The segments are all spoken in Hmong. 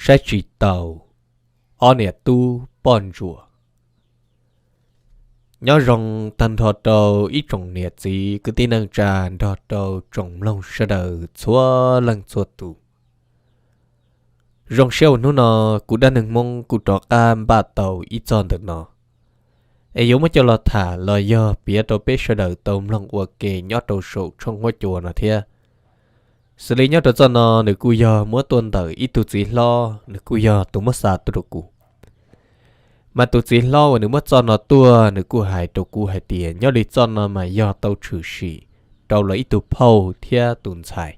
Saib tsis taus ob niam tub poj ntsuam. Nyob zoo tag nrho rau ib tsoom niam txiv kwv tij neej tsa nrog rau tsoom mloog sawv daws txhua leej txhua tus. Zoo siab uas hnub no kuv Dab Neeg Hmoob kuj rov qab npaj tau ib txoj ntawm no, es yuav muab coj los tham los yog piav rau peb sawv daws tau mloog ua ke nyob rau saum tshooj huab cua no thiab. Xws li nyob rau txoj no nws kuj yog muab tuaj ntawm ib tug txiv hlob, nws kuj yog tus muab xa tuaj rau kuv. Mas tus txiv hlob uas nws muab txoj no tuaj nws kuj hais rau kuv hais tias nyob li txoj no mas yog tau tshwm sim rau lawv ib tug phauj thiab tus ntxhais.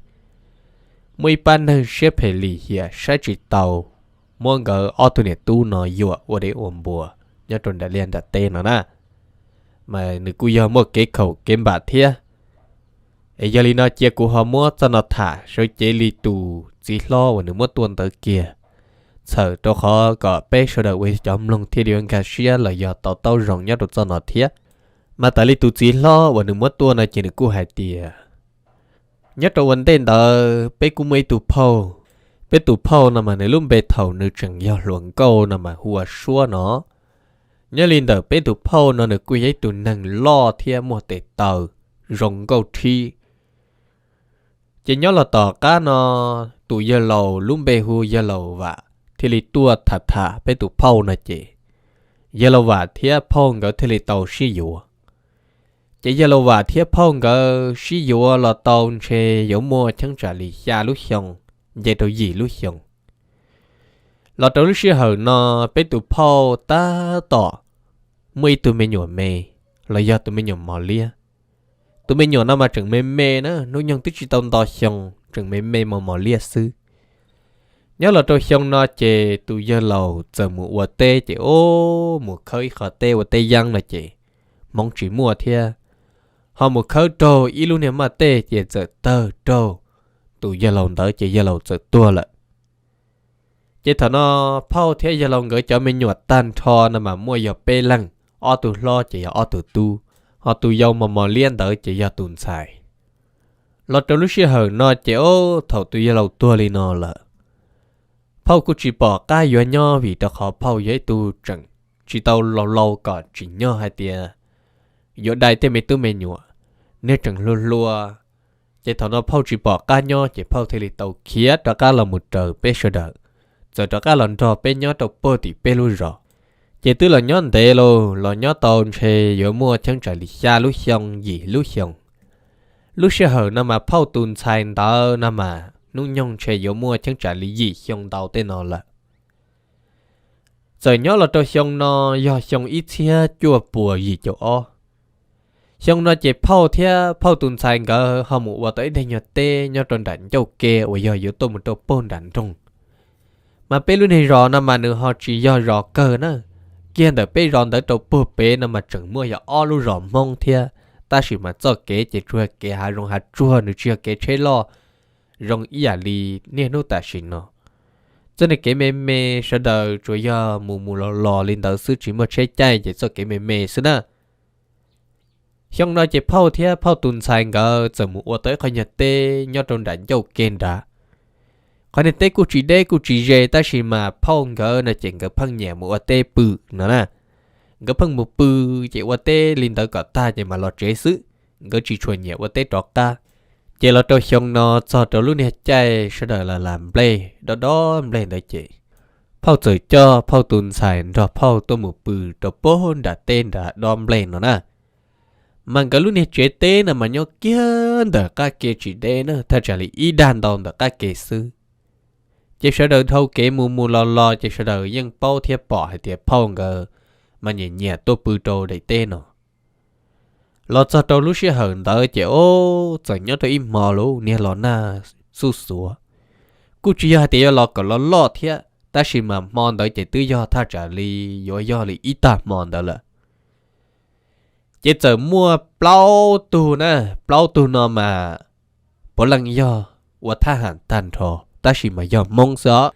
Muaj ib pab neeg siab phem lim hiam saib tsis taus, muab nkawd ob tug niam tub no yuam ua dev ua npua nyob rau nram liaj nram teb no na. Mas nws kuj yog muaj kev khaum kev npam thiab. Es yog li no cia kuv ho muab txoj no tham sawv cev li tus txiv hlob uas nws muab tuaj ntawd kiag, txhawm rau qhov kom peb sawv daws uas yog cov mloog thiaj li yuav nkag siab los yog to taub zoo nyob rau txoj no thiab. Mas tas li tus txiv hlob uas nws muab tuaj no ces nws kuj hais tias nyob rau ua ntej ntawd peb kuj muaj ib tug phauj. Peb tus phauj no mas nws lub npe thaum nws tseem yog hluas nkauj no mas hu ua Suab no. Nyob li ntawm peb tus phauj no nws kuj yog ib tug neeg loj thiab muaj tes taw zoo nkauj rhib. Ces nyob los tom qab no, tus yawg laus lub npe hu yawg laus Vam thiaj li tuaj tham tham peb tus phauj no ces, yawg laus Vam thiab phauj nkawd thiaj li tau sib yuav. Ces yawg laus Vam thiab phauj nkawd sib yuav los tau ntshe yuav muaj cheeb tsam li xya lub xyoo, nce rau yim lub xyoo. Los rau lub sij hawm no, peb tus phauj tab tom muaj ib tug me nyuam me, los yog tus me nyuam mos liab. Tus me nyuam no mas tseem me me na, hnub nyoog twb tsis tau nto xyoo, tseem me me mos mos liab xwb. Nyob los rau xyoo no ces tus yawg laus txawm mus ua teb ces ub, mus khawb ib qho teb ua teb yeeb no ces hmoov tsis muaj thiab, ho mus khawb raug ib lub niag maj tej ces txawm tawg raug tus yawg laus ntawd ces yawg laus txawm tuag lawm. Ces thaum no phauj thiab yawg laus nkawd cov me nyuam tag nrho no mas muaj yog peb leeg, ob tug hlob ces yog ob tug tub, ho tus yau mos mos liab ntawd ces yog tus ntxhais. Los rau lub sij hawm no ces ub, thaum tus yawg laus tuag li no lawm, phauj kuj tsis pom qab yuav nyob vim rau qhov phauj yog ib tug tseem tsis tau laus laus kom tsim nyog hais tias yuav dai tej me tub me nyuam, niag tseem hluas hluas. Ces thaum no phauj tsis pom qab nyob ces phauj thiaj li tau khiav rov qab los mus raws peb sawv daws, txawm rov qab los nrog peb nyob rau puag tim peb lub zos. Ces twb los nyob ntev lauj, los nyob tau ntshe yuav muaj cheeb tsam li xya lub xyoo yim lub xyoo. Lub sij hawm no mas phauj tus ntxhais ntawd no mas hnub nyoog ntshe yuav muaj cheeb tsam li yim xyoo ntau tej no lawm. Txawm nyob los rau xyoo no yog xyoo ib txhiab cuaj puas yim caum ob. Xyoo no ces phauj thiab phauj tus ntxhais nkawd ho mus ua tau ib daig nyuag teb nyob rau nram ncauj ke uas yog yuav tuaj mus rau puag nram nroog. Mas peb lub niag zos no mas nws ho tsis yog zos kawg na, kiag ntawm peb zos ntawd rau puag pem no mas tseem muaj yog ob lub zos Hmoob thiab, tab sis mas txoj kev ces tsuas yog kev hav zoov hav tsuag, nws tsis yog kev tsheb loj zoo ib yam li niaj hnub tam sim no. Txoj niag kev me me sawv daws tsuas yog mus mus los los li ntawd xwb, tsis muaj tsheb caij ces txoj kev me me xwb na. Xyoo no ces phauj thiab phauj tus ntxhais nkawd txawm mus ua tau ib qho nyuag teb nyob rau nram ncauj ke nrad. Qhov niag teb kuj tsis deb kuj tsis ze, tab sis mas phauj nkawd no ces nkawd pheej nyiam mus ua teb pw no na. Nkawd pheej mus pw ces ua teb li ntawd kom tag ces mam los tsev xwb, nkawd tsis tshua nyiam ua teb rov qab. Ces los rau xyoo no txog rau lub niag caij sawv daws lam lam nplej dob dob nplej ntawd ces phauj txawm coj phauj tus ntxhais nrog phauj tuaj mus pw rau puag nram teb nrad dob nplej no na. Mas nkawd lub niag tsev teb no mas nyob kiag ntawm qab ke tsis deb na, thaj tsam li ib dag ntau ntawm qab ke xwb. Ces sawv daws dhau kev mus mus los los ces sawv daws yeej paub thiab pom hais tias phauj nkawd mas nyiam nyiam tuaj pw rau daim teb no. Los txog rau lub sij hawm ntawd ces ub, txawm nyob rau ib hmo lub niag los nag xuj xuav. Kuj tsis yog hais tias yuav los kom loj loj thiab, tab sis mas hmo ntawd ces twb yog thaj tsam li yuav yog li ib tag hmo ntawd lawm. Ces txawm muaj plaub tug na, plaub tug no mas puav leej yog ua thab ham tag nrho, tab sis mas yog Hmoob xwb os.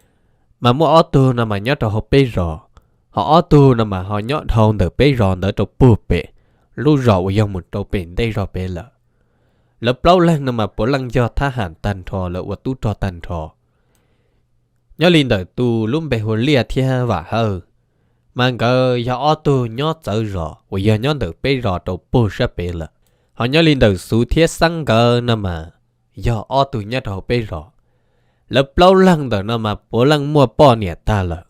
Mas muaj ob tug no mas nyob rau hauv peb zos, ho ob tug no mas ho nyob dhau ntawm peb zos ntawd rau puag pem, lub zos uas yog mus rau pem ntej zog pem lawm. Lawv plaub leeg no mas puav leej yog thab ham tag nrho, lawv ua tub rog tag nrho. Nyob li ntawm tus lub npe hu ua Liaj thiab Vam Hawj, mas nkawd yog ob tug nyob txawv zos uas yog nyob ntawm peb zos rau puag sab pem lawm. Ho nyob li ntawm Xuv thiab Xeeb nkawd no mas yog ob tug nyob rau hauv peb zos. Lawv plaub leeg ntawm no mas puav leej muaj poj niam tag lawm,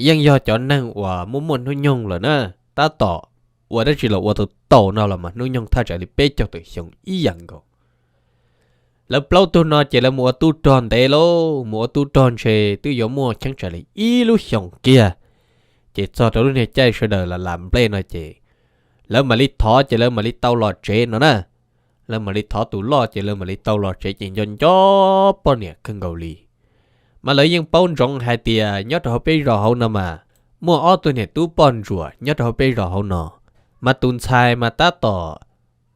yeej yog cov neeg uas muaj muaj hnub nyoog lawm na, tab tom ua dab tsi los ua tau tau no los mas hnub nyoog thaj tsam li peb caug tawm xyoo ib yam nkaus. Lawv plaub tug no ces lawv mus ua tub rog ntev lauj, mus ua tub rog ntshe twb yuav muaj cheeb tsam li ib lub xyoos kiag. Ces txog rau lub niag caij sawv daws lam lam nplej no ces lawv mam li thov ces lawv mam li tau los tsev no na. Lawv mam li thov tus loj ces lawv mam li tau los tsev ces nco nco poj niam kawg nkaus li. Mas lawv yeej paub ntsoov hais tias nyob rau hauv peb zos hauv no mas muaj ob tug niam tub poj ntsuam nyob rau hauv peb zos hauv no, mas tus ntxhais mas tab tom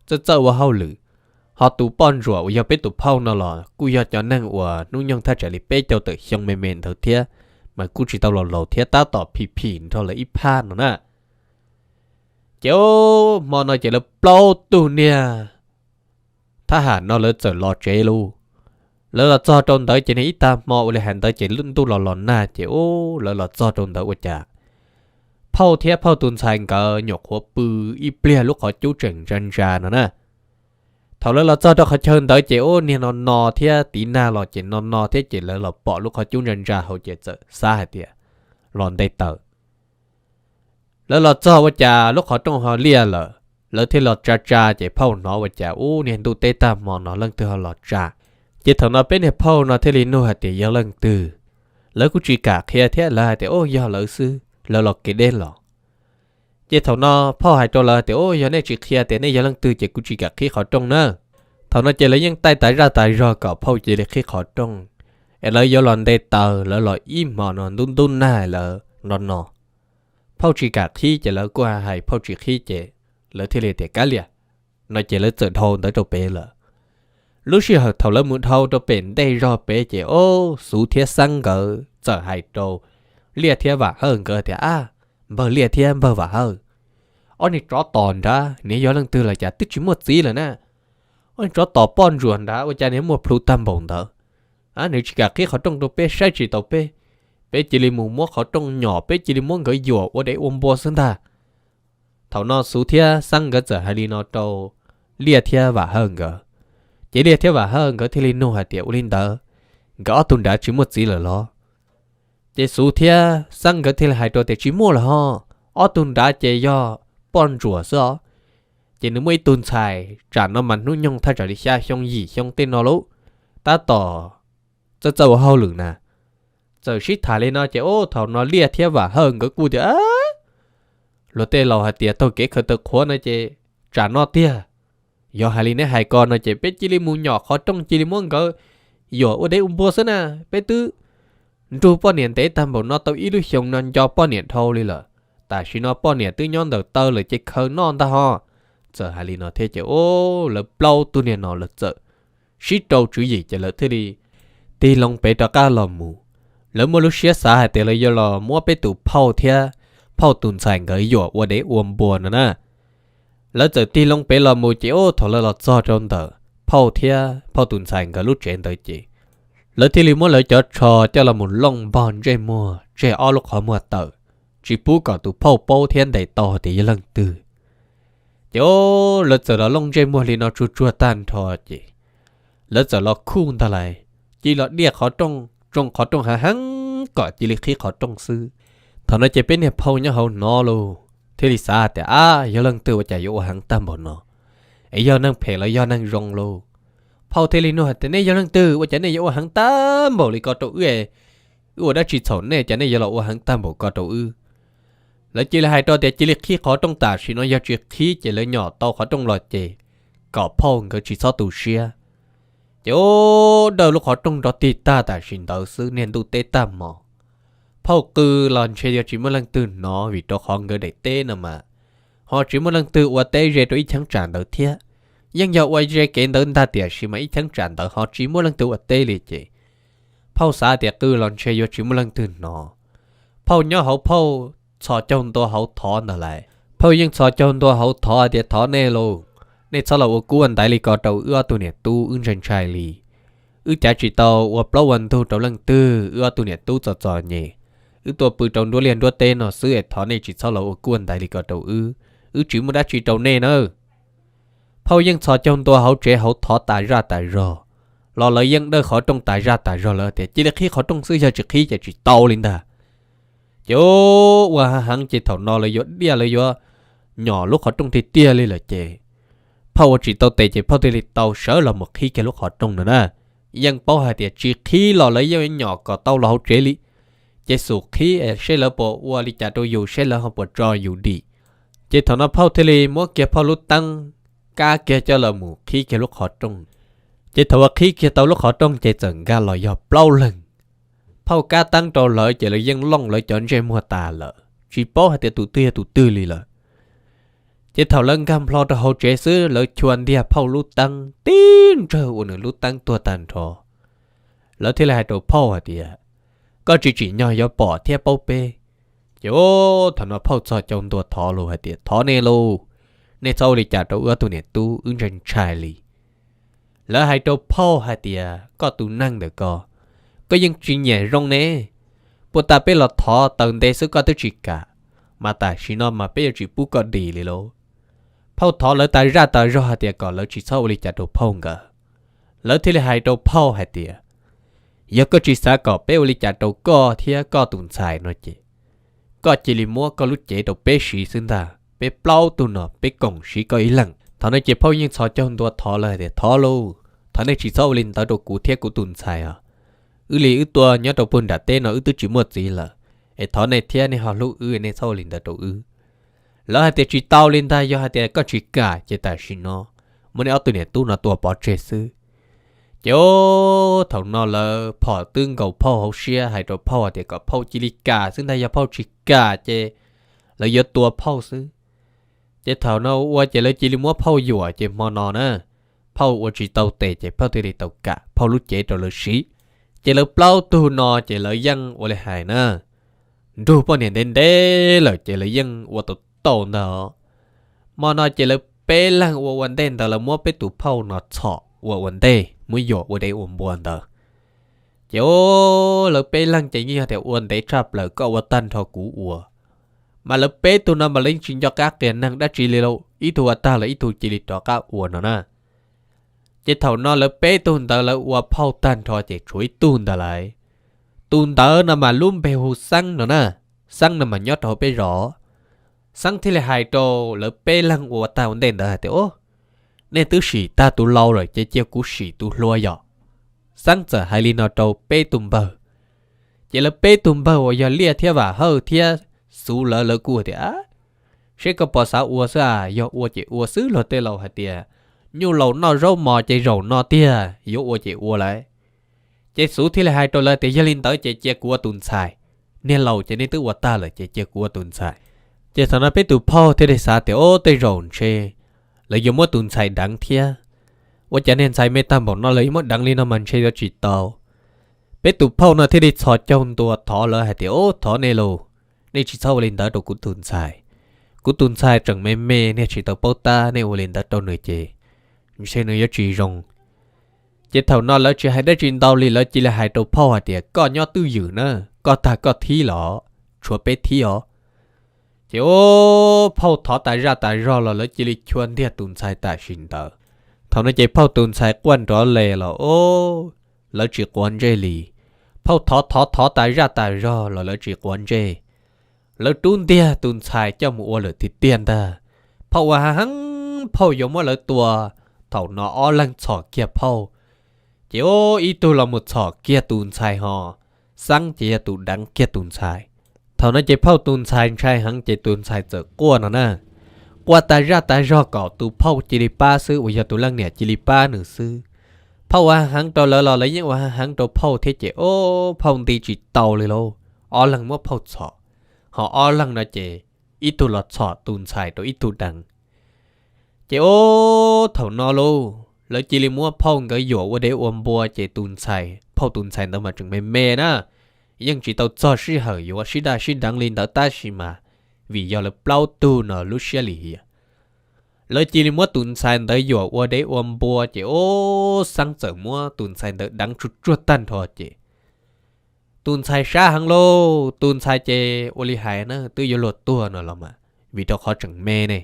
txawj txawj ua hauj lwm, ho tus poj ntsuam uas yog peb tus phauj no los kuj yog cov neeg uas hnub nyoog thaj tsam li peb caug tawm xyoo me me ntawd thiab, mas kuj tsis tau los laus thiab, tab tom phim phim nrog lawv ib phab no na. Ces hmo no ces lawv plaub tug niag thab ham no lawv txawm los tsev lauj. Lawv los txog rau ntawd ces niag ib tag hmo ua li hais ntawd ces ntuj los los nag ces ub lawv los txog rau ntawd ua cas phauj thiab phauj tus ntxhais nkawd nyuam qhuav pw ib pliag lub qhov cub tseem ntsa ntsa no na. Thaum lawv los txog rau qhov chaw ntawd ces ub niag no no thiab tiv nag los ces no no thiab ces lawv los pom lub qhov cub ntsa ntsa hauv ces txawm xav hais tias los nte taws. Lawv los txog ua cas lub qhov rooj ho liaj lawm, lawv thiaj los tsa tsa ces phauj hnov ua cas ub niag ntuj teb tag hmo no leej twg ho los tsa. Ces thaum no peb niag phauj no thiaj li nug hais tias yog leej twg. Lawv kuj tsis kam qhia thiab, lawv hais tias ub yog lawv xwb, lawv los kev deb los. Ces thaum no phauj hais rau lawv tias ub yog nej tsis qhia tias nej yog leej twg ces kuv tsis kam qhib qhov rooj na. Thaum no ces lawv yeej taij tas zaj tas zog kom phauj cia li qhib qhov rooj, es lawv yuav los nte taws, lawv los ib hmo no ntub ntub nag lawv no no. Phauj tsis kam qhib ces lawv kuj hais phauj tsis qhib ces lawv thiaj li tias kav liam no ces lawv txawm dhau ntawd rau pem lawm. Lub sij hawm thaum lawv mus dhau rau pem ntej zog pem ces ub Xuv thiab Xeeb nkawd txawm hais rau Liaj thiab Vam Hawj nkawd tias ab, npawg Liaj thiab npawg Vam Hawj, ob niag tsov tom nrad nws yog leej twg los cas twb tsis muaj txiv lawm na. Ob niag tsov tom poj ntsuam nrad ua cas nws muaj plhu tag npaum ntawd. Nws tsis kam qhib qhov rooj rau peb saib tsis taus peb, peb cia li mus muab qhov rooj nyom, peb cia li muab nkawd yuam ua dev ua npua xwb ntag. Thaum no Xuv thiab Xeeb nkawd txawm hais li no rau Liaj thiab Vam Hawj nkawd. Ces Liaj thiab Vam Hawj nkawd thiaj li nug hais tias ua li ntawd, nkawd ob tug nrad tsis muaj txiv lawm los? Ces Xuv thiab Xeeb nkawd thiaj li hais rau tias tsis muaj lawm ho, ob tug nrad ces yog poj ntsuam xwb os. Ces nws muaj ib tug ntxhais tsam no mas hnub nyoog thaj tsam li xya xyoo yim xyoo tej no lauj, tab tom txawj txawj ua hauj lwm na. Txawm sib tham li no ces ub thaum no Liaj thiab Vam Hawj nkawd kuj tias luag tej laus hais tias taug kev khaws taw qhuav no ces tsam no tiag. Yog hais li neb hais ko no ces peb cia li mus nyom qhov rooj cia li muab nkawd yuam ua dev ua npua xwb na. Peb twb nrug poj niam ntev tag npaum no tau ib lub xyoos no nco poj niam dhau li lawm. Tam sim no poj niam twb nyob ntawm taw lawm ces khaws noj ntag ho. Txawm hais li no thiab ces ub lawv plaub tug niag no lawv txawm sib rau tswv yim ces lawv thiaj li tig loo pem rov qab los mus. Lawv muaj lub siab xav hais tias lawv yuav los muab peb tus phauj thiab phauj tus ntxhais nkawd yuam ua dev ua npua no na. Lawv txawm tig loo pem los mus ces ub thaum lawv los txog rau ntawm phauj thiab phauj tus ntxhais nkawd lub tsev ntawd ces lawv thiaj li muab lawv cov tsho coj los mus looj npog ntsej muag tseg ob lub qhov muag tawm, tsis pub kom tus phauj paub thiab ntes tau hais tias yog leej twg. Ces lawv txawm los looj ntsej muag li no tsuag tsuag tag nrho ces lawv txawm los khuj ntag lais, cia li los diaj qhov rooj, tsoo qhov rooj heev heev kom cia li qhib qhov rooj xwb. Thaum no ces peb niag phauj nyob hauv hnov lauj, thiaj li xav tias ab, yog leej twg ua cas yuav ua heev tag npaum no, es yog neeg phem los yog neeg zoo lauj. Phauj thiaj li nug hais tias nej yog leej twg ua cas nej yuav ua heev tag npaum li ko rau wb? Wb ua dab tsi txhaum nej cas nej yuav los ua heev tag npaum ko rau wb? Lawv cia li hais rau tias cia li qhib qhov rooj tam sim no, yog tsis qhib ces lawv nyom tau qhov rooj los ces kom phauj nkawd tsis txhob tu siab. Ces ub dawj lub qhov rooj rov tig tag tam sim ntawd xwb niag ntuj teb tag hmo. Phauj qw los ntshe yuav tsis muaj leej twg hnov vim rau qhov nkawd daim teb no mas ho tsis muaj leej twg ua teb ze rau ib cheeb tsam ntawd thiab. Yeej yog ua ze kev ntawd ntag tiam sis mas ib cheeb tsam ntawd ho tsis muaj leej twg ua teb li ces phauj xav tias qw los ntshe yuav tsis muaj leej twg hnov. Phauj nyob hauv phauj txhos caug ntua hauv thov ntawd lais. Phauj yeej txhos caug ntua hauv thov tias thov nej lauj, nej txhob los ua kub ua ntaiv li ko rau wb ob tug niam tub wb ntshai ntshai li. Wb cav tsis tau ua plaub ua ntug rau leej twg, wb ob tug niam tub txom txom nyem, wb tuaj pw rau nruab liaj nruab teb no xwb es thov nej tsis txhob los ua kuaj ntaiv li ko rau wb, wb tsis muaj dab tsi rau nej nawb. Phauj yeej txhos caug ntua hauv tsev hauv thov tas zaj tas zog, los lawv yeej dawj qhov rooj tas zaj tas zog, lawv tias cia li qhib qhov rooj xwb, yog tsis qhib ces tsis tau li ntag. Ces ua heev heev ces thaum no lawv yuav diaj lawv yuav nyom lub qhov rooj tiag tiag li lawm ces Phauj ua tsis tau tes ces Phauj thiaj li tau sawv los mus qhib kiag lub qhov rooj no na. Yeej paub hais tias tsis qhib los lawv yeej nyom kom tau los hauv tsev li. Ces xub qhib seb lawv puas ua li cas rau yus, seb lawv ho puas tso yus dim. Ces thaum no Phauj thiaj li muab kiag Phauj lub teeb, kab kiag coj los mus qhib kiag lub qhov rooj. Ces thaum uas qhib kiag tau lub qhov rooj ces txawm nkag los yog plaub leeg. Phauj kab teeb rau lawv ces lawv yeej looj lawv cov ntsej muag tas lawm, tsis paub hais tias tus twg yog tus twg li lawm. Ces thaum lawv nkag nplho rau hauv tsev xwb, lawv chua ntiag Phauj lub teeb tib ntsawg uas nws lub teeb tuag tag nrho. Lawv thiaj li hais rau Phauj hais tias, koj tsis tsim nyog yuav pom thiab paub peb. Ces thaum no Phauj txhos caug ntua thov lawv hais tias, thov nej lauj, nej txhob ua li cas rau wb ob tug niam tub, wb ntshai ntshai li. Lawv hais rau Phauj hais tias, koj tus neeg ntawm ko, koj yeej tsis nyiam zoo ne. Puag ta peb los thov taws ntev xwb koj twb tsis kam, mas tam sim no mas peb yuav tsis pub koj dim li lauj. Phauj thov lawv tas zaj tas zog hais tias kom lawv tsis txhob ua li cas rau Phauj nkawd. Lawv thiaj li hais rau Phauj hais tias, yog koj tsis xav kom peb ua li cas rau koj thiab koj tus ntxhais no ces koj cia li muab koj lub cev rau peb siv xwb ntag, peb plaub tug no peb koom siv koj ib leeg. Thaum no ces Phauj yeej txhos caug ntua thov lawv hais tias, thov lauj, thov nej tsis txhob ua li ntawd rau kuv thiab kuv tus ntxhais os. Wb li wb tuaj nyob rau puag nram teb no wb twb tsis muaj txiv lawm, es thov nej thiab nej ho hlub wb, nej txhob ua li ntawd rau wb. Lawv hais tias, tsis tau li ntag, yog hais tias koj tsis kam ces tam sim no muab nej ob tug niam tub no tua pov tseg xwb. Ces thaum no lawv phom twb nkaus Phauj hauv siab, hais rau Phauj hais tias kom Phauj cia li kam xwb ntag, yog Phauj tsis kam ces lawv yuav tua Phauj xwb. Ces thaum no ua ces lawv cia li muab Phauj yuam, ces hmo no na, Phauj ua tsis tau tes ces Phauj thiaj li tau kam Phauj lub cev rau lawv siv. Ces lawv plaub tug no ces lawv yeej ua li hais na, nrug poj niam ntev ntev lawm ces lawv yeej ua tau tau ntag. Hmo no ces lawv peb leeg ua ua ntej ntawd, lawv muab peb tus Phauj no txhom ua ua ntej, muab yuam ua dev ua npua ntawd. Ces lawv peb leeg ces yeej yog tias ua ntev tshaj plaws, koj ua tag nrho kuv ua. Mas lawv peb tug no mas lawv yeej tsis nco qab qias neeg dab tsi li lauj, ib tug ua tag lawm ib tug cia li rov qab ua no na. Ces thaum no lawv peb tug ntawd lawv ua Phauj tag nrho ces tshuav ib tug ntawd lawm. Tus ntawd no mas lub npe hu Xeeb no na. Xeeb no mas nyob rau hauv peb zos. Xeeb thiaj li hais rau lawv peb leeg ua tag ua ntej ntawd hais tias, nej twb sim tag tus laus lawm ces cia kuv sim tus hluas yom. Xeeb txawm hais li no rau peb tug npawg. Ces lawv peb tug npawg uas yog Liaj thiab Vam Hawj thiab Xuv lawv, lawv kuj tias, seb koj puas xav ua xwb, yog ua ces ua xwb, luag tej laus hais tias, nyuj laus noj zaub mos ces zaum no tiag, yuav ua ces ua lawm. Ces Xuv thiaj li hais rau lawv tias, yog li ntawd ces cia kuv ua tus ntxhais, niag laus ces nej twb ua tag lawm ces cia kuv ua tus ntxhais. Ces thaum no peb tus Phauj thiaj li xav tias, o, tej zaum ntshe lawv yuav muab tus ntxhais deev thiab. Ua cas niag ntxhais me tag npaum no lawv yuav muab deev li no mas ntshe yuav tsis tau. Peb tus Phauj no thiaj li txhos caug ntua thov lawv hais tias, o, thov nej lauj, nej tsis txhob ua li ntawd rau kuv tus ntxhais. Kuv tus ntxhais tseem me me, niag tsis tau paub tab, nej ua li ntawd rau nws ces ntshe nws yuav tsis zoo. Ces thaum no lawv tsis hais dab tsi ntau li, lawv cia li hais rau Phauj hais tias, koj nyob twj ywm na, koj tag koj thib los, tshuav peb thib os. Ces o, Phauj thov tas zaj tas zog los lawv cia li chua ntiag tus ntxhais tam sim ntawd. Thaum no ces Phauj tus ntxhais quaj nrov les los o, lawv tsis quav ntsej li. Phauj thov thov thov tas zaj tas zog los lawv tsis quav ntsej. Lawv rub ntiag tus ntxhais coj mus ua lawm tiag tiag ntag. Phauj ua heev, Phauj yuav muab lawv tua. Thaum no ob leeg txhom kiag Phauj, ces o, ib tug los mus txhom kiag tus ntxhais ho Xeeb ces yog tus deev kiag tus ntxhais. Thaum no ces Phauj tus ntxhais ntshai heev ces tus ntxhais txawm quaj no na. Quaj tas zaj tas zog kom tus Phauj cia li pab xwb, uas yog tus leej niam cia li pab nws xwb. Phauj ua heev rau lawv los lawv yeej ua heev rau Phauj thiab ces o, Phauj nti tsis tau li lauj. Ob leeg muab Phauj txhom, ho ob leeg no ces ib tug los txhom tus ntxhais rau ib tug deev. Ces o, thaum no lauj lawv cia li muab Phauj nkawd yuam ua dev ua npua ces tus ntxhais, Phauj tus ntxhais ntawd mas tseem me me na, yeej tsis tau txog sij hawm yuav sib daj sib deev li ntawd tab sis mas vim yog lawv plaub tug no lub siab lim hiam, Lawv cia li muab tus ntxhais ntawd yuam ua dev ua npua ces ub, Xab txawm muab tus ntxhais ntawd deev tsuj tsuag tag nrho ces tus ntxhais sab heev lauj, tus ntxhais ces ua li hais na twb yuav luag tuag no los mas, vim rau qhov tseem me ne.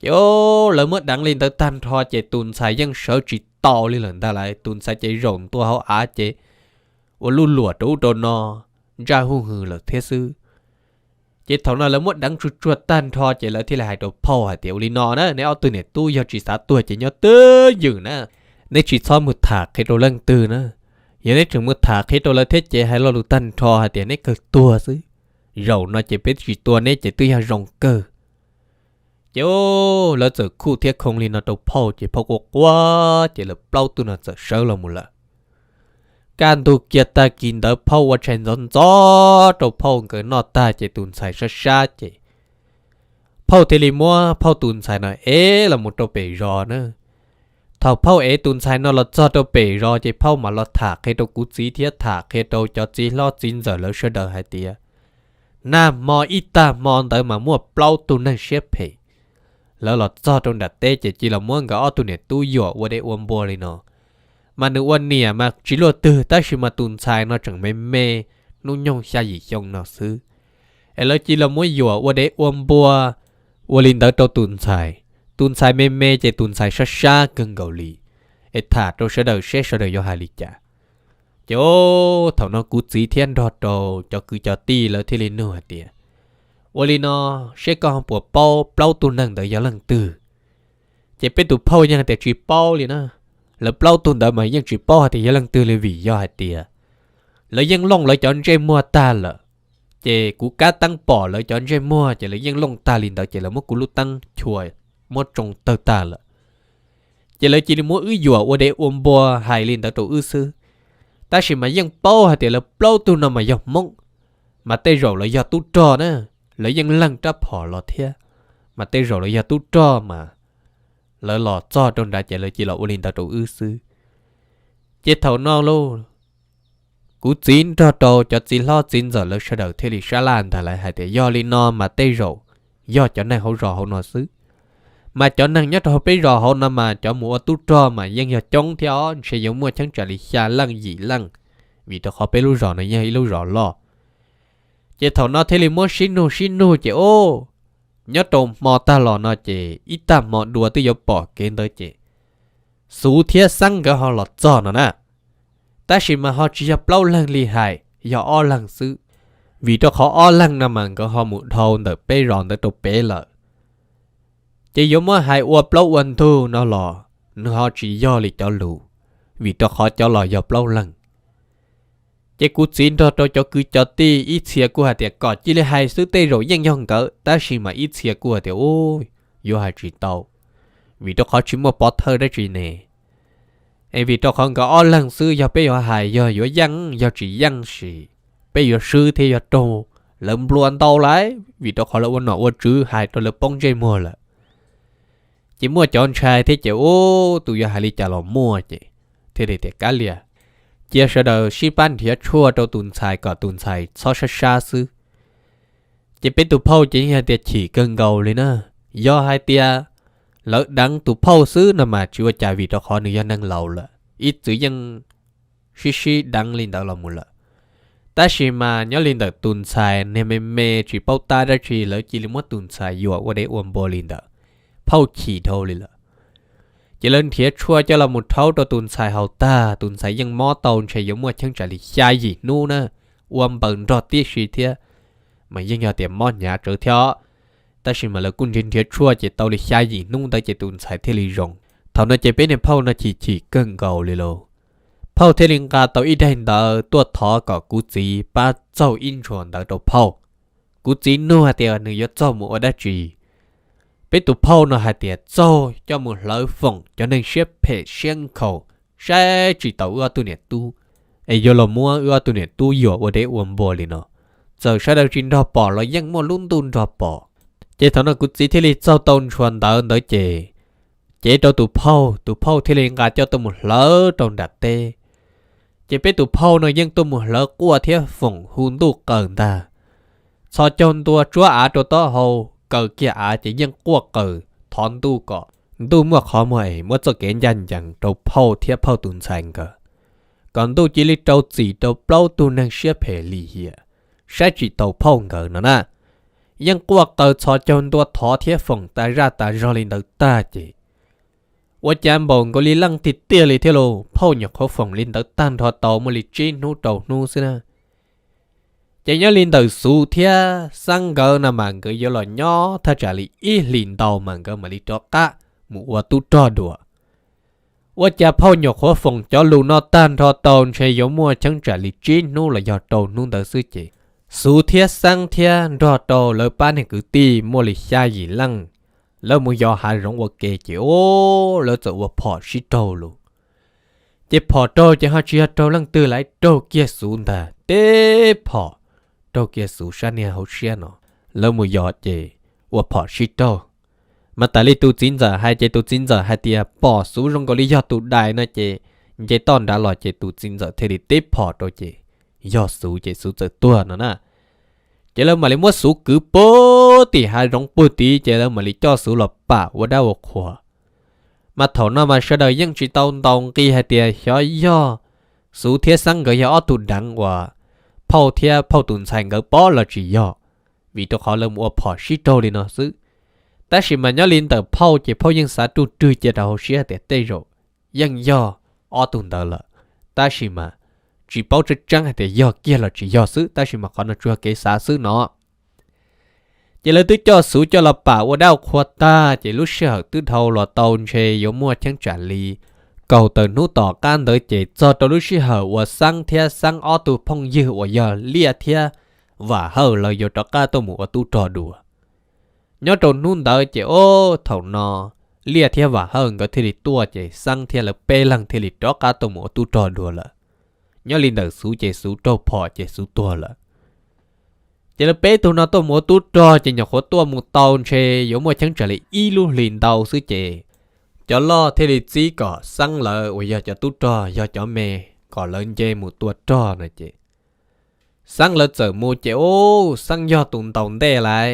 Ces ub, lawv muab deev li ntawd tag nrho ces tus ntxhais yeej sawv tsis tau li lawm ntag lauj, tus ntxhais ces zaum ntua hauv av ces ua luj luam rau ub rau no, ntsaj huj hwm lawm thiab xwb. Ces thaum no lawv muab deev tsuj tsuag tag nrho ces lawv thiaj li hais rau phauj hais tias, ua li no na, neb ob tug niam tub yog tsis xav tuag ces nyob twj ywm na, neb tsis txhob mus tham qhia rau leej twg na. Yog neb tseem mus tham qhia rau lawv thiab ces hais lo lus tag nrho hais tias neb kawg tuag xwb. Zaum no ces peb tsis tua neb ces twb yog zoo kawg. Ces lawv txawm khuj thiab khoo li no rau phauj ces phauj quaj quaj ces lawv plaub tug no txawm sawv los mus lawm. Kaj ntug kiag tag kis ntawd phauj ua tshais ntxov ntxov rau phauj nkawd noj tag ces tus ntxhais sab sab ces phauj thiaj li muab phauj tus ntxhais no ev los mus rau pem zos na. Thaum phauj ev tus ntxhais no los txog rau pem zos ces phauj mam los tham qhia rau kuv txiv thiab tham qhia rau cov txiv hlob txiv ntxawm lawv sawv daws hais tias, nag hmo ib tag hmo ntawd mas muaj plaub tug neeg siab phem, lawv los txog rau nram teb ces cia los muab nkawd ob tug niam tub yuam ua dev ua npua li no. Mas nws ua niam mas tsis luaj twg tab sis mas tus ntxhais no tseem me me, hnub nyoog xya yim xyoo no xwb. Es lawv cia los muab yuam ua dev ua npua ua li ntawd rau tus ntxhais. Tus ntxhais me me ces tus ntxhais sab sab kawg nkaus li. Es tham rau sawv daws seb sawv daws yuav hais li cas. Ces thaum no kuv txiv thiab nrog rau cov kwv cov tij lawv thiaj li nug hais tias, ua li no, seb koj puas paub plaub tug neeg ntawd yog leej twg? Ces peb tus phauj yeej hais tias tsis paub li na. Lawv plaub tug ntawd mas yeej tsis paub hais tias yog leej twg li vim yog hais tias lawv yeej looj lawv cov ntsej muag tag lawm. Ces kuv kab teeb pom lawv cov ntsej muag ces lawv yeej looj tag li ntawd ces lawv muab kuv lub teeb chua muab tsoo tawg tag lawm. Ces lawv cia li muab wb yuam ua dev ua npua hais li ntawd rau wb xwb. Tab sis mas yeej paub hais tias lawv plaub tug no mas yog Hmoob, mas tej zaum lawv yog tub rog na, lawv yeej leeg rab phom los thiab, mas tej zaum lawv yog tub rog mas lawv los txog rau nrad ces lawv cia los ua li ntawd rau wb xwb. Ces thaum no lauj, kuv txiv nrog rau cov txiv hlob txiv ntxawm lawv sawv daws thiaj li sab laj ntag lawv hais tias yog li no mas tej zaum yog cov neeg hauv zos hauv no xwb. Mas cov neeg nyob rau hauv peb zos hauv no mas cov mus ua tub rog mas yeej yog coob thiab os, ntshe yuav muaj cheeb tsam li xya leej yim leej, vim rau qhov peb lub zos no yog ib lub zos loj. Ces thaum no thiaj li muab sib nug sib nug ces ub, nyob rau hmo tag los no ces ib tag hmo dua twb yuav pom kev ntawd ces Xuv thiab Xeeb nkawd ho los txog no na. Tab sis mas ho tsis yog plaub leeg li hais, yog ob leeg xwb, vim rau qhov ob leeg no mas nkawd ho mus dhau ntawm peb zos ntawd rau pem lawm. Ces yuav muab hais ua plaub ua ntug no los nws ho tsis yog li cov lus, vim rau qhov cov los yog plaub leeg. Ces kuv txiv nrog rau cov kwv cov tij ib txhia kuj hais tias kom cia li hais xwb tej zaum yeej yog nkawd, tab sis mas ib txhia kuj hais tias ub, yuav hais tsis tau, vim rau qhov tsis muaj pov thawj dab tsi ne. Es vim rau qhov nkawd ob leeg xwb yog peb yuav hais yog yuav yeej yog tsis yeej sis peb yuav swb thiab yuav raug lawv nplua ntau lawm, vim rau qhov lawv ua nom ua tswv hais rau lawv poob ntsej muag lawm. Ces muaj cov ntshai thiab ces ub, tus yuav hais li cas los muaj ces thiaj li tias kav liam, cia sawv daws sib pab nrhiav tshuaj rau tus ntxhais kom tus ntxhais txhob sab sab xwb. Ces peb tus phauj ces yeej hais tias chim kawg nkaus li na. Yog hais tias lawv deev tus phauj xwb no mas tsis ua cas vim rau qhov nws yog neeg laus lawm, ib txwm yeej sib sib deev li ntawd los mus lawm. Tab sis mas nyob li ntawm tus ntxhais niag me me tsis paub tab dab tsi lawv cia li muab tus ntxhais yuam ua dev ua npua li ntawd, phauj chim dhau li lawm. Ces lawv nrhiav tshuaj coj los mus rhaub rau tus ntxhais haus tag, tus ntxhais yeej mob tau ntshe yuav muaj cheeb tsam li xya yim hnub na, ua npaws nrog tib si thiab, mas yeej yog tias mob hnyav tsawv thiab. Tab sis mas lawv kuj nrhiav nrhiav tshuaj ces tau li xya yim hnub ntawd ces tus ntxhais thiaj li zoo. Thaum no ces peb niag phauj no chim chim kawg nkaus li lauj. Phauj thiaj li nqa tau ib daim ntawv tuaj thov kom kuv txiv pab txaug ib ntshua ntawv rau phauj. Kuv txiv nug hais tias nws yuav txaug mus ua dab tsi. Peb tus phauj no hais tias txaug coj mus hlawv foom cov neeg siab phem siab nkhaus, saib tsis taus wb ob tug niam tub, es yuav los muab wb ob tug niam tub yuam ua dev ua npua li no. Txawm sawv daws tsis nrog pom los yeej muaj lub ntuj nrog pom. Ces thaum no kuv txiv thiaj li txaug tau ntshua ntawv ntawd ces cev rau tus phauj, tus phauj thiaj li nqa coj tuaj mus hlawv rau nram teb. Ces peb tus phauj no yeej tuaj mus hlawv quaj thiab foom hu ntuj qaws ntag. Txhos caug ntua tsuab av rau taub hau, kaws kiag av ces yeej quaj qaws thov ntuj kom ntuj muaj qhov muag es muab txoj kev ncaj ncees rau phauj thiab phauj tus ntxhais nkawd, kom ntuj cia li rau txim rau plaub tug neeg siab phem lim hiam, saib tsis taus phauj nkawd no na. Yeej quaj qw txhos caug ntua thov thiab foom tas zaj tas zog li ntawd tag ces ua cas npaum nkaus li leej tiag tiag li thiab lauj, phauj nyuam qhuav foom li ntawd tag nrho tau muaj li tsib hnub rau hnub xwb na. Ces nyob li ntawm Xuv thiab Xab nkawd no mas nkawd yuav los nyob thaj tsam li ib hlis ntau mas nkawd mam li rov qab mus ua tub rog dua. Ua cas phauj nyuam qhuav foom cov lus no tag nrho tau ntshe yuav muaj cheeb tsam li tsib hnub los yog rau hnub ntawd xwb ces Xuv thiab Xab thiab nrog rau lawv pab niag kwv tij muaj li xya yim leej, lawv mus yos hav zoov ua ke ces o, lawv txawm ua phom sib raug lus. Ces phom raug ces ho tsis yog raug leej twg lawm, raug kiag Xuv ntag teb phom, raug kiag Xuv sab niag hauv siab no. Lawv mus yos ces ua phom sib raug. Mas tas li tus txiv ntxawm hais ces tus txiv ntxawm hais tias pom Xuv zoo nkaus li yog tus dais no ces nce toj nrad los ces tus txiv ntxawm thiaj li teb phom rau ces yog Xuv ces Xuv txawm tuag no na. Ces lawv mam li muab Xuv kwv puag tim hav zoov puag tid ces lawv mam li coj Xuv los pam ua dab ua qhua. Mas thaum no mas sawv daws yeej tsis tau ntaus nqi hais tias xyov yog Xuv thiab Xab nkawd yog ob tug deev uas phauj thiab phauj tus ntxhais nkawd pom los tsis yog, vim rau qhov lawv mus ua phom sib raug li no xwb. Tab sis mas nyob li ntawm phauj ces phauj yeej xav ruj rwg cia rau hauv siab tias tej zaum yeej yog ob tug ntawd lawm, tab sis mas tsis paub tseeb tseeb hais tias yog kiag los tsis yog xwb, tab sis mas qhov no tsuas yog kev xav xwb no. Ces lawv twb coj Xuv coj los pam ua dab ua qhua tag ces lub sij hawm twb dhau los tau ntshe yuav muaj cheeb tsam li kaum tawm hnub tom qab ntawd ces txog rau lub sij hawm uas Xab thiab Xab ob tug phooj ywg uas yog Liaj thiab Vam Hawj lawv yuav rov qab tuaj mus ua tub rog dua. Nyob rau hnub ntawd ces o, thaum no Liaj thiab Vam Hawj nkawd thiaj li tuaj ces Xab thiab lawv peb leeg thiaj li rov qab tuaj mus ua tub rog dua lawm. Nyob li ntawm Xuv ces Xuv raug phom ces Xuv tuag lawm. Ces lawv peb tug no tuaj mus ua tub rog ces nyuam qhuav tuaj mus tau ntshe yuav muaj cheeb tsam li ib lub hlis ntau xwb ces cov loj thiaj li txib kom Xab lawv uas yog cov tub rog yog cov me kom lawv nce mus tua rog no ces Xab lawv txawm mus ces o, Xab yog tus ntaus ntej lawm.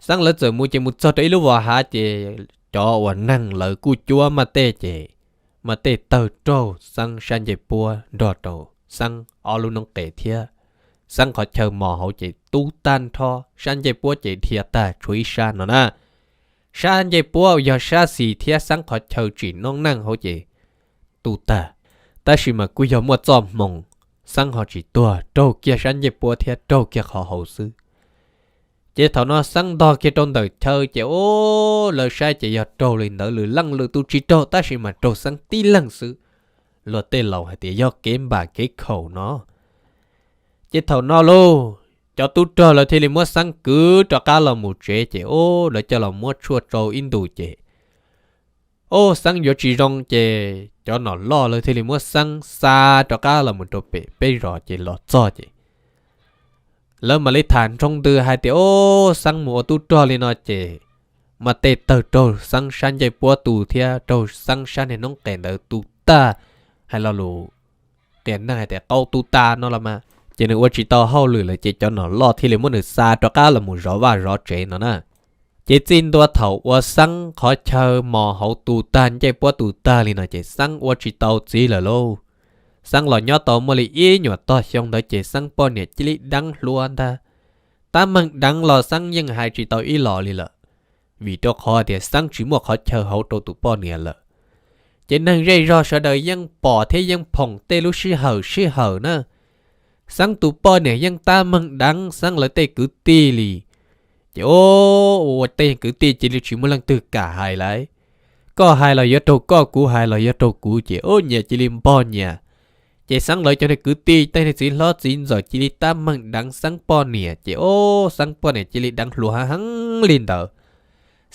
Xab lawv txawm mus ces mus txog rau ib lub vos hav ces cov uas neeg lawv kuj cuab maj tej ces maj tej tawg raug Xab sab ncej puab nrog rau Xab ob lub noob qes thiab Xab qhov chaw mos hauv ces tu tag nrho, sab ncej puab ces dhia tag tshuav ib sab no na. Sab ncej puab yog sab xis thiab Xab qhov chaw tsim noob neej hauv ces tu tag, tab sis mas kuj yog muaj txoj hmoo, Xab ho tsis tuag, raug kiag sab ncej puab thiab raug kiag qhov hauv xwb. Ces thaum no Xab ntog kiag rau ntawm chaw ces o, lawv saib ces yog raug li ntawd lwm leej lwm tus tsis raug tab sis mas raug Xab tib leeg xwb. Luag tej laus hais tias yog kev npam kev khaum no. Ces thaum no lauj, cov tub rog lawv thiaj li muab Xab kwv rov qab los mus tsev ces o, lawv coj los muab tshuaj tsau ib ntus ces o, Xab yuav tsis zoo ces cov nom loj lawv thiaj li muab Xab xa rov qab los mus rau pem peb zos ces los txog ces lawv mam li tham nroo ntws hais tias o, Xab mus ua tub rog li no ces maj tej tawg raug Xab sab ncej puab tu thiab raug Xab sab niag noob qes ntawd tu tag, hais lo lus qias neeg hais tias qaug tu tas no los mas ces nws ua tsis tau hauj lwm lawm ces cov nom loj thiaj li muab nws xa rov qab los mus zov vaj zov tsev no na. Ces txij ntua thaum uas Xab qhov chaw mos hauv tu tag ncej puab tu tag li no ces Xab ua tsis tau txiv lawm lauj. Xab los nyob tau muaj li ib nyuam tog xyoo ntawd ces Xab poj niam cia li deev hluas ntag. Tab meeg deev los Xab yeej hais tsis tau ib los li lawm, vim rau qhov tias Xab tsis muaj qhov chaw hauv rau tus poj niam lawm. Ces neeg zej zog sawv daws yeej pom thiab yeej phoom tej lub sij hawm sij hawm na. Xab tus poj niam yeej tab meeg deev Xab lawv tej kwv tij li. Ces o, ua tej kwv tij cia li tsis muaj leej twg kam hais lawm. Koj hais los yuav raug koj, kuv hais los yuav raug kuv ces o, nyias cia li npog nyias. Ces Xab lawv cov niag kwv tij tej niag txiv hlob txiv ntxawm cia li tab meeg deev Xab poj niam ces o, Xab poj niam cia li deev hluas heev heev li ntawd.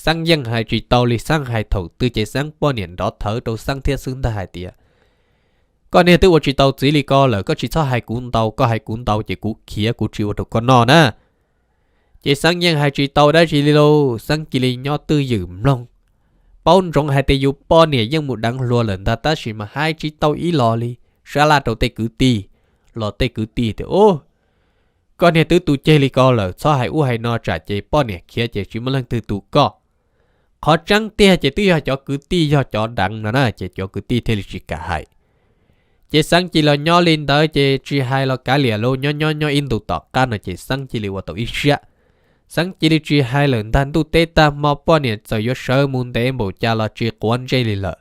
Xab yeej hais tsis tau li, Xab hais thaum twg ces Xab poj niam nrov thawv rau Xab thiab xwb ntag hais tias koj niag twb ua tsis tau txiv li ko lawm, koj tsis txhob hais kuv ntau, koj hais kuv ntau ces kuv khiav kuv tsis ua rau koj noj na. Ces Xab yeej hais tsis tau dab tsi li lauj, Xab cia li nyob twj ywm mloog. Paub ntsoov hais tias yus poj niam yeej mus deev hluas lawm ntag tab sis mas hais tsis tau ib los li, sab laj rau tej kwv tij, los tej kwv tij tias u, koj niag twb tu ceg li ko lawm, txhob hais ub hais no tsam ces poj niam khiav ces tsis muaj leej twg tu koj. Qhov tseeb tiag ces twb yog cov kwv tij yog cov deev no na, ces cov kwv tij thiaj li tsis kam hais. Ces Xeeb cia li los nyob li ntawd ces tsis hais los kav liam, los nyob nyob nyob ib ntus tom qab no ces Xeeb cia li ua tau ib siab. Xeeb cia li tsis hais lawm, ntag ntuj teb tag hmo poj niam txawm yuav sawv mus ntev npaum cas los tsis quav ntsej li lawm.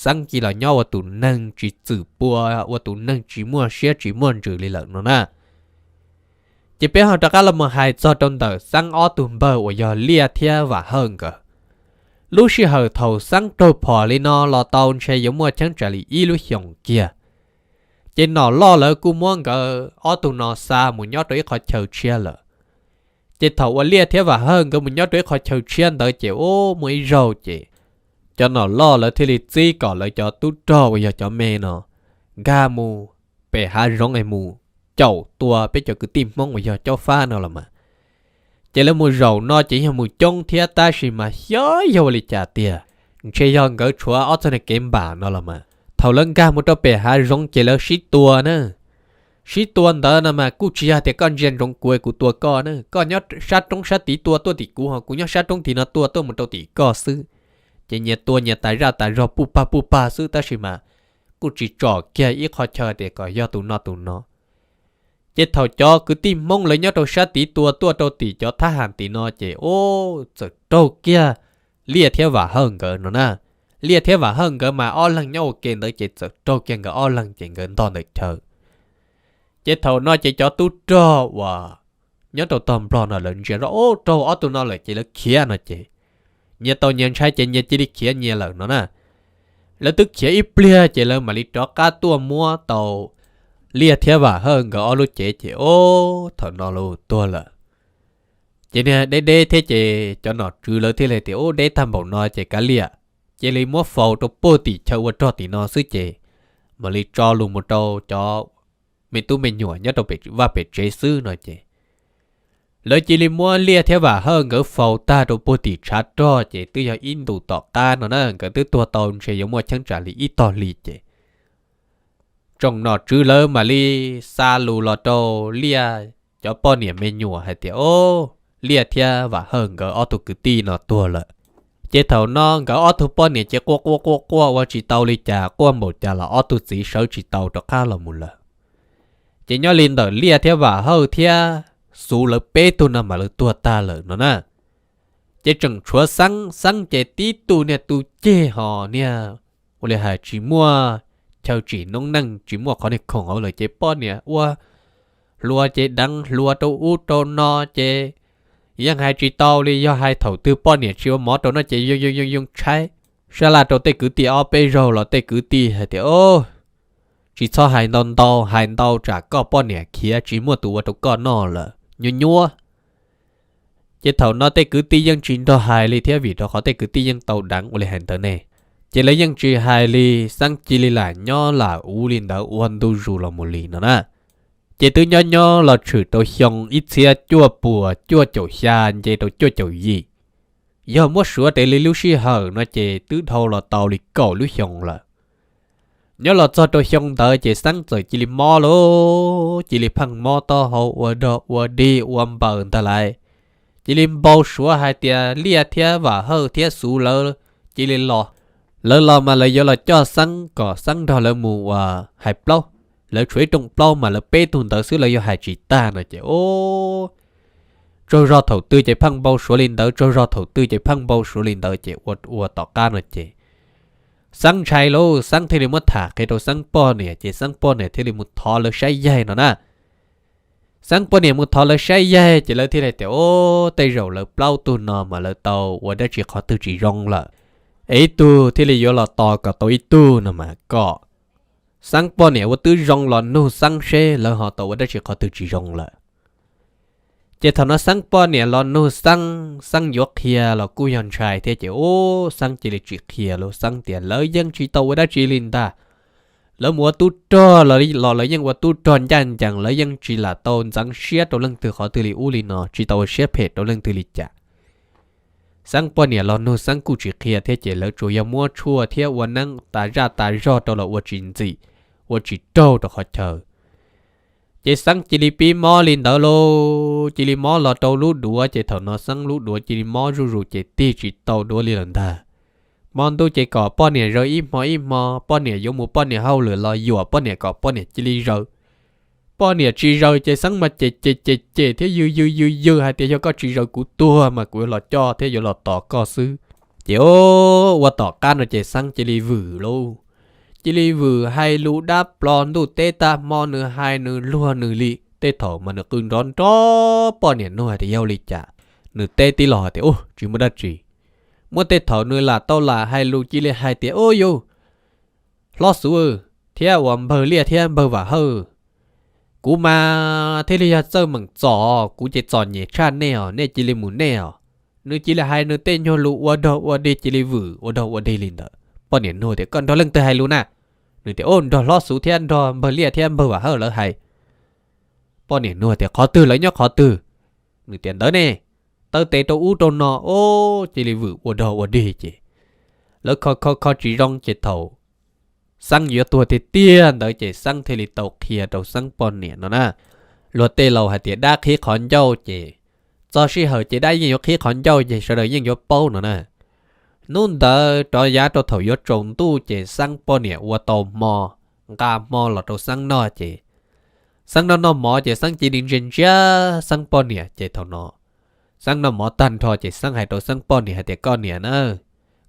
Xeeb cia li los nyob ua tus neeg tsis txwm pua, ua tus neeg tsis muaj siab tsis muaj ntsws li lawm no na. Ces peb ho rov qab los mus hais txog rau ntawm Xeeb ob tug npawg uas yog Liaj thiab Vam Hawj nkawd. Lub sij hawm thaum Xeeb raug phom li no los tau ntshe yuav muaj cheeb tsam li ib lub xyoos kiag. Ces Nom Loj lawv kuj muab nkawd ob tug no xa mus nyob rau ib qhov chaw tshiab lawm. Ces thaum uas Liaj thiab Vam Hawj nkawd mus nyob rau ib qhov chaw tshiab ntawd ces ub muaj ib zaug ces cov Nom Loj lawv thiaj li txib kom lawv cov tub rog uas yog cov me no nkag mus pem hav zoov es mus caum tua peb cov kwv tij Hmoob uas yog Cob Fab no los mas. Ces lawv mus zaum no ces yog mus coob thiab tab sis mas xyov yog ua li cas tiag, ntshe yog nkawd tshuav ob txoj niag kev npam no los mas. Thaum lawv nkag mus rau pem hav zoov ces lawv sib tua na. Sib tua ntawd no mas kuj tsis yog tias koj ntsia ntsoov kuv es kuv tua koj na, koj nyob sab roob sab tid tua tuaj tim kuv ho kuv nyob sab roob tim no tua tuaj mus rau tim koj xwb. Ces nyias tua nyias tas zaj tas zog puj pag puj pag xwb tab sis mas kuj tsis tsom kiag ib qho chaw tias kom yog tus no tus no. Ces thaum cov kwv tij Hmoob lawv nyob rau sab tid tua tuaj rau tim cov thab ham tim no ces ub txawm raug kiag Liaj thiab Vam Hawj nkawd no na. Liaj thiab Vam Hawj nkawd mas ob leeg nyob ua ke ntawd ces txawm raug kiag nkawd ob leeg ces nkawd ntog ntawm chaw. Ces thaum no ces cov tub rog uas nyob rau tog Nplog no lawv ntsia zoj ub raug ob tug no lawm ces lawv khiav no ces nyias tau nyias ntshai ces nyias cia li khiav nyias lawm no na. Lawv twb khiav ib pliag ces lawv mam li rov qab tuaj muab tau Liaj thiab Vam Hawj nkawd ob lub cev ces ub thaum no los tuag lawm. Ces niag deb deb thiab ces cov nom tswv lawv thiaj li tias ub deb tag npaum no ces kav liam, cia li muab faus rau puag tim chaw ua rog tim no xwb ces mam li tso lus mus rau cov me tub me nyuam nyob rau pem vaj pem tsev xwb no ces lawv cia li muab Liaj thiab Vam Hawj nkawd faus tag rau puag tim tshav rog ces twb yog ib ntus tom qab no na, nkawd twb tuag tau ntshe yuav muaj cheeb tsam li ib tog hli ces tsoom nom tswv lawv mam li xa lus los rau Liaj cov poj niam me nyuam hais tias o, Liaj thiab Vam Hawj nkawd ob tug kwv tij no tuag lawm. Ces thaum no nkawd ob tug poj niam ces quaj quaj quaj quaj ua tsis tau li cas, quaj npaum cas los ob tug txiv sawv tsis tau rov qab los mus lawm. Ces nyob li ntawm Liaj thiab Vam Hawj thiab Xub lawv peb tug no mas lawv tuag tag lawm no na. Ces tseem tshuav Xeeb, Xeeb ces tib tug niag tu ceg ho niag ua li hais tsis muaj chaw tsim noob neej tsis muaj qhov niag khoom hauv lawm ces poj niam ua hluas ces deev hluas rau ub rau no ces yeej hais tsis tau li, yog hais thaum twg poj niam tsis ua mov rau no ces yoo yoo yoo tshaib sab laj rau tej kwv tij ob peb zaug los tej kwv tij hais tias o, tsis txhob hais ntau ntau, hais ntau tsam koj poj niam khiav tsis muaj tus ua rau koj noj lawm nyuaj nyuaj. Ces thaum no tej kwv tij yeej tsis nrog hais li thiab vim rau qhov tej kwv tij yeej tau deev ua li hais ntawd ne. Ces lawv yeej tsis hais li, Xeeb cia li lam nyob lam ua li ntawd ua ntu zus los mus li no na. Ces twb nyob nyob los tshwm rau xyoo ib txhiab cuaj puas cuaj caum xya nce rau cuaj caum yim. Yog muab suav raws li lub sij hawm no ces twb dhau los tau li kaum lub xyoo lawm. Nyob los txog rau xyoo ntawd ces Xeeb txawm cia li mob lauj, cia li pheej mob taub hau ua dog ua dig ua npaws ntag lauj. Cia li npau suav hais tias Liaj thiab Vam Hawj thiab Xub lawv cia li los, lawv los mas lawv yuav los coj Xeeb kom Xeeb nrog lawv mus uas hais plaub. Lawv tshuav ib rooj plaub mas lawv peb tug ntawd xwb lawv yuav hais tsis tag no ces o, tsaug zog thaum twg ces pheej npau suav li ntawd, tsaug zog thaum twg ces pheej npau suav li ntawd ces ua ua tom qab no ces Xeeb ntshai lauj, Xeeb thiaj li muab tham qhia rau Xeeb poj niam ces Xeeb poj niam thiaj li mus thov lawv saib yaig no na. Xeeb poj niam mus thov lawv saib yaig ces lawv thiaj li tias o, tej zaum lawv plaub tug no mas lawv tau ua dab tsi qhov twg tsis zoo lawm, es ib tug thiaj li yuav los tos kom tau ib tug no mas kom Xeeb poj niam ua tib zoo los nug Xeeb seb lawv ho tau ua dab tsi qhov twg tsis zoo lawm. Ces thaum no Xeeb poj niam los nug Xeeb, Xeeb yuav qhia los kuj yog ntshai thiab ces ub Xeeb cia li tsis qhia lauj, Xeeb tias lawv yeej tsis tau ua dab tsi li ntag. Lawv mus ua tub rog los lawv yeej ua tub rog ncaj ncees, lawv yeej tsis lam tau ntxeev siab rau leej twg qhov twg li ub li no, tsis tau ua siab phem rau leej twg li cas. Xeeb poj niam los nug Xeeb kuj tsis qhia thiab ces lawv tsuas yog muab tshuaj thiab ua neeb tas zaj tas zog rau los ua tsis ntxim, ua tsis raug rau qhov chaw. Ces Xeeb cia li pib mob li ntawd lauj. cia li mob los rau lub duav ces thaum no Xeeb lub duav cia li mob zuj zus ces tig tsis tau duav li lawm ntag. Hmo ntuj ces kom poj niam zaws ib hmo ib hmo, poj niam yuav mus poj niam hauj lwm los yuam poj niam kom poj niam cia li zaws. Poj niam tsis zaws ces Xeeb mas cem cem cem cem thiab yws yws yws yws hais tias yog koj tsis zaws kuv tuag mas kuv yuav los coj thiab yuav los tos koj xwb. Ces ua tom qab no ces Xeeb cia li vwm lauj, cia li vwm hais lus dab plo ntuj teb tag hmo, nws hais nws luag nws li. Tej thaum mas nws qw nrov nrov poj niam nug hais tias yog ua li cas, nws teb tib los hais tias ub tsis muaj dab tsi. Muaj tej thaum nws lam tau lam hais lus cia li hais tias ub yus hlob xuv thiab uas npawg liaj thiab npawg vam hawj, kuv mas thiaj li yog txawj meem txom, kuv ces txom nyem tshaj nej os, nej cia li mus nej os. Nws cia li hais nws tej nyuag lus ua dog ua dig cia li vwm ua dog ua dig li ntawd. Poj niam nug tias koj nrog leej twg hais lus na? Nws tias ub nrog hlob xuv thiab nrog npawg liaj thiab npawg vam hawj lawv hais. Poj niam nug tias qhov twg, lawv nyob qhov twg? Nws tias ntawd ne, taw tes rau ub rau no ub cia li vwm ua dog ua dig ces lawv kho kho kho tsis zoo ces thaum Xeeb yuav tuag tiag tiag ntawd ces Xeeb thiaj li tau qhia rau Xeeb poj niam no na. Luag tej laus hais tias dab qhib qhov ncauj ces txog sij hawm ces dab yeej yuav qhib qhov ncauj ces sawv daws yeej yuav paub no na. Hnub ntawd rov yav rau thaum yuav tsaus ntuj ces Xeeb poj niam ua tau hmo, nqa hmo los rau Xeeb noj ces Xeeb noj noj mov ces Xeeb cia li ntsia ntsia Xeeb poj niam ces thaum no Xeeb noj mov tag nrho ces Xeeb hais rau Xeeb poj niam hais tias koj niam na,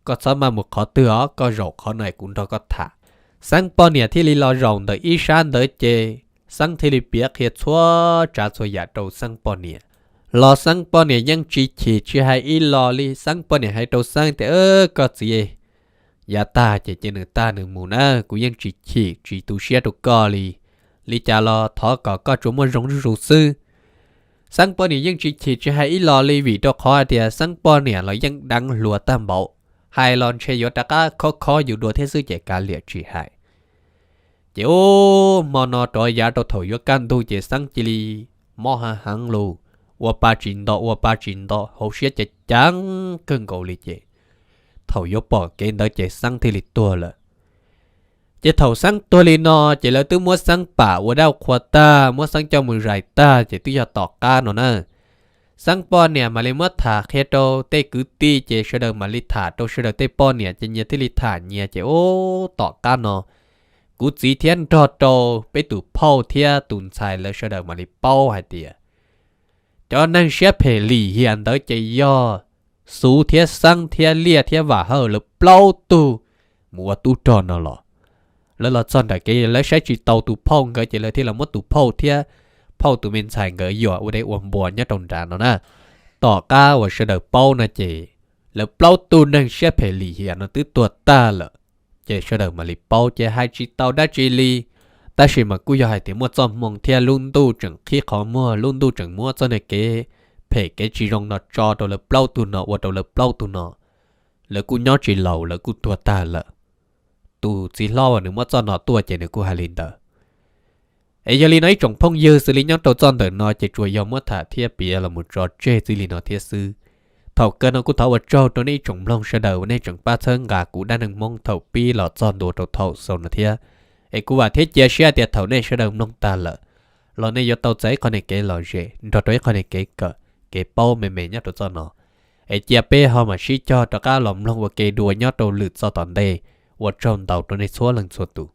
koj txhob maj mus qhov twg os, koj zaum qhov no es kuv nrog koj tham. Xeeb poj niam thiaj li los zaum ntawm ib sab ntawd ces Xeeb thiaj li piav qhia txhua tsav txhua yam rau Xeeb poj niam. Los Xeeb poj niam yeej tsis chim tsis hais ib los li. Xeeb poj niam hais rau Xeeb tias koj txiv, yav tag ces cia nws tag nws mus na, kuv yeej tsis chim tsis tu siab rau koj li. Li cas los thov kom koj tsuas muaj zoo zuj zus xwb. Xeeb poj niam yeej tsis chim tsis hais ib los li vim rau qhov hais tias Xeeb poj niam los yeej deev hluas tag npaum, hais los ntshe yuav rov qab khob khob yus dua thiab xwb ces kav liam tsis hais. Ces ub hmo no rov yav rau thaum yuav kaj ntug ces Xeeb cia li mob heev heev lug, ua pa tsis nto ua pa tsis nto hauv siab ceev ceev kawg nkaus li ces thaum yuav pom kev ntawd ces Xeeb thiaj li tuag lawm. Ces thaum Xeeb tuag li no ces lawv twb muab Xeeb pam ua dab qhua tag, muab Xeeb coj mus zais tag ces twb yog tom qab no na. Xeeb poj niam mam li muab tham qhia rau tej kwv tij ces sawv daws mam li tham rau sawv daws tej poj niam ces nyias thiaj li tham nyias ces ub tom qab no kuv txiv thiab nrog rau peb tus phauj thiab tus ntxhais lawv sawv daws mam li paub hais tias cov neeg siab phem lim hiam ntawd ces yog Xuv thiab Xeeb thiab Liaj thiab Vam Hawj lawv plaub tug mus ua tub rog no los. Lawv los txog nram kev lawv saib tsis tau tus phauj nkawd ces lawv thiaj los muab tus phauj thiab phauj tus me ntxhais nkawd yuam ua dej ua npua nyob rau nrad no na. Tom qab uas sawv daws paub no ces lawv plaub tug neeg siab phem lim hiam no twb tuag tag lawm. Ces sawv daws mam li paub ces hais tsis tau dab tsi li. Tab sis mas kuj yog hais tias muaj txoj hmoo thiab lub ntuj tseem qhib qhov muag, lub ntuj tseem muab txoj niag kev phem kev tsis zoo no tso rau lawv plaub tug no ua rau lawv plaub tug no lawv kuj nyob tsis laus lawv kuj tuag tag lawm. Tus txiv hlob uas nws muab txoj no tuaj ces nws kuj hais li ntawd. Es yog li no ib tsoom phooj ywg, xws li nyob rau txoj ntawm no ces tsuas yog muab tham thiab piav los mus tso tseg txij li no thiab xwb. Thaum kawg no kuj thov ua tsaug rau nej ib tsoom mloog sawv daws uas nej tseem pab txhawb nqa kuv dab neeg Hmoob thaum pib los txog ntua rau thaum xaus no thiab. Es kuv vam thiab cia siab tias thaum nej sawv daws mloog tag lawm los nej yuav tau txais ib qho niag kev lom zem nrog rau ib qho niag kev kawm kev paub me me nyob rau txoj no. Es cia peb ho mam sib cog rov qab los mloog ua ke dua nyob rau lwm txoj tom ntej. Ua tsaug ntau rau nej txhua leej txhua tus.